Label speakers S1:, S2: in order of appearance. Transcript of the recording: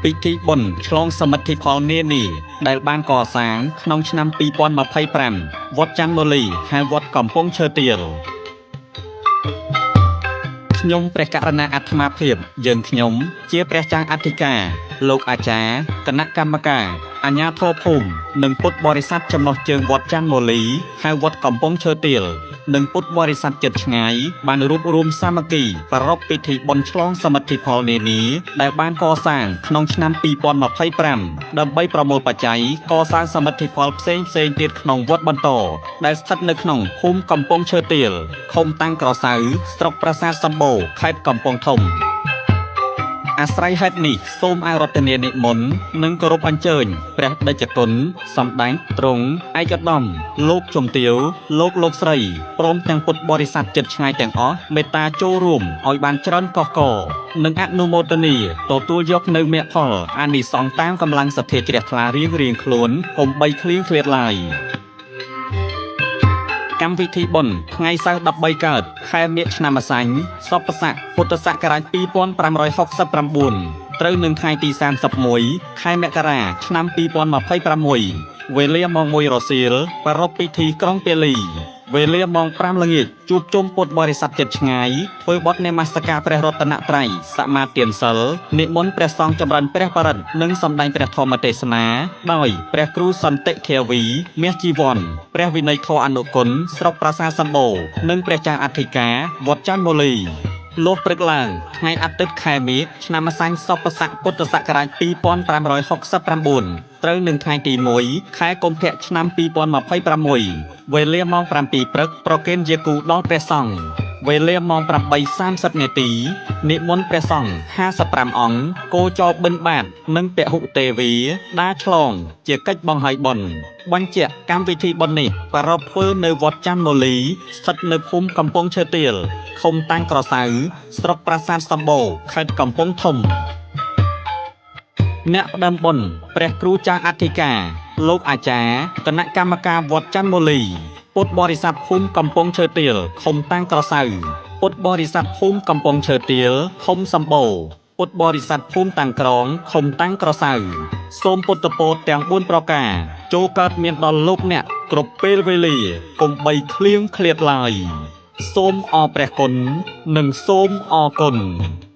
S1: ពិធីបុណ្យឆ្លងសមិទ្ធផលនានាដែលបានកសាងក្នុងឆ្នាំ2025វត្តច័ន្ទមូលីហៅវត្តកំពង់ឈើទាលខ្ញុំព្រះករណាអាត្មាភាពយើងខ្ញុំជាព្រះចៅអធិការលោកអាចារ្យគណៈកម្មការអាជ្ញាធរភូមិនិងពុទ្ធបរិស័ទចំណុះជើងវត្តច័ន្ទមូលីហៅវត្តកំពង់ឈើទាលនិងពុទ្ធបរិស័ទជិតឆ្ងាយបានរួបរួមសាមគ្គីប្រារព្ធពិធីបុណ្យឆ្លងសមិទ្ធផលនានាដែលបានកសាងក្នុងឆ្នាំ2025ដើម្បីប្រមូលបច្ច័យកសាងសមិទ្ធផលផ្សេងៗទៀតក្នុងវត្តបន្តដែលស្ថិតនៅក្នុងភូមិកំពង់ឈើទាលឃុំតាំងក្រសៅស្រុកប្រាសាទសម្បូរខេត្តកំពង់ធំអាស្រ័យហេតុនេះសូមអារាធនានិមន្តនិងគោរពអញ្ជើញព្រះតេជគុណសម្ដេចទ្រង់ឯកឧត្តមលោកជំទាវលោកលោកស្រីព្រមទាំងពុទ្ធបរិស័ទជិតឆ្ងាយទាំងអស់មេត្តាចូលរួមឲ្យបានច្រើនកុះករនិងអនុមោទនាទទួលយកនៅមគ្គផលអានិសង្សតាមកម្លាំងសទ្ធាជ្រះថ្លារៀងៗខ្លួនកុំបីឃ្លៀងឃ្លាតឡើយកម្មវិធីបុណ្យថ្ងៃសៅរ៍13កើតខែមិថឆ្នាំម្សាញ់សពស័កពុទ្ធសករាជ2569ត្រូវនឹងថ្ងៃទី31ខែមករាឆ្នាំ2026វេលាម៉ោង1រសៀលប្រារព្ធពិធីក្រុងពាលីវេលាម៉ោង5ល្ងាចជួបជុំពុទ្ធបរិស័ទជិតឆ្ងាយធ្វើបន់នមស្ការព្រះរតនត្រ័យសមាទានសិលនិមន្តព្រះសង្ឃចម្រើនព្រះបរិត្តនិងសម្ដែងព្រះធម៌ទេសនាដោយព្រះគ្រូសន្តិធាវីមាសជីវ័នព្រះវិន័យធម៌អនុគុណស្រុកប្រាសាទសម្បូរនិងព្រះចៅអធិការវត្តច័ន្ទមូលីលុះព្រឹកឡើងថ្ងៃអាទិត្យខែមិថឆ្នាំម្សាញ់សពស័កពុទ្ធសករាជ2569ត្រូវនឹងថ្ងៃទី1ខែកុម្ភៈឆ្នាំ2026វេលាម៉ោង7ព្រឹកប្រគេនយាគូដល់ព្រះសង្ឃវេលាម៉ោង8:30នាទីនិមន្តព្រះសង្ឃ55អង្គគោចរបិណ្ឌបាតនិងពហុទេវីដាឆ្លងជាកិច្ចបង្ហើយបុណ្យបញ្ជាក់កម្មវិធីបុណ្យនេះប្រារព្ធធ្វើនៅវត្តច័ន្ទមូលីស្ថិតនៅភូមិកំពង់ឈើទាលឃុំតាំងក្រសៅស្រុកប្រាសាទសម្បូរខេត្តកំពង់ធំអ្នកផ្ដើមបុណ្យព្រះគ្រូចៅអធិការលោកអាចារ្យគណៈកម្មការវត្តច័ន្ទមូលីពុទ្ធបរិស័ទភូមិកំពង់ឈើទាលឃុំតាំងក្រសៅពុទ្ធបរិស័ទភូមិកំពង់ឈើទាលឃុំសម្បូរពុទ្ធបរិស័ទភូមិតាំងក្រងឃុំតាំងក្រសៅសូមពុទ្ធពរទាំង4ប្រការចូលកើតមានដល់លោកអ្នកគ្រប់ពេលវេលាកុំបីឃ្លៀងឃ្លាតឡើយសូមអរព្រះគុណនិងសូមអរគុណ។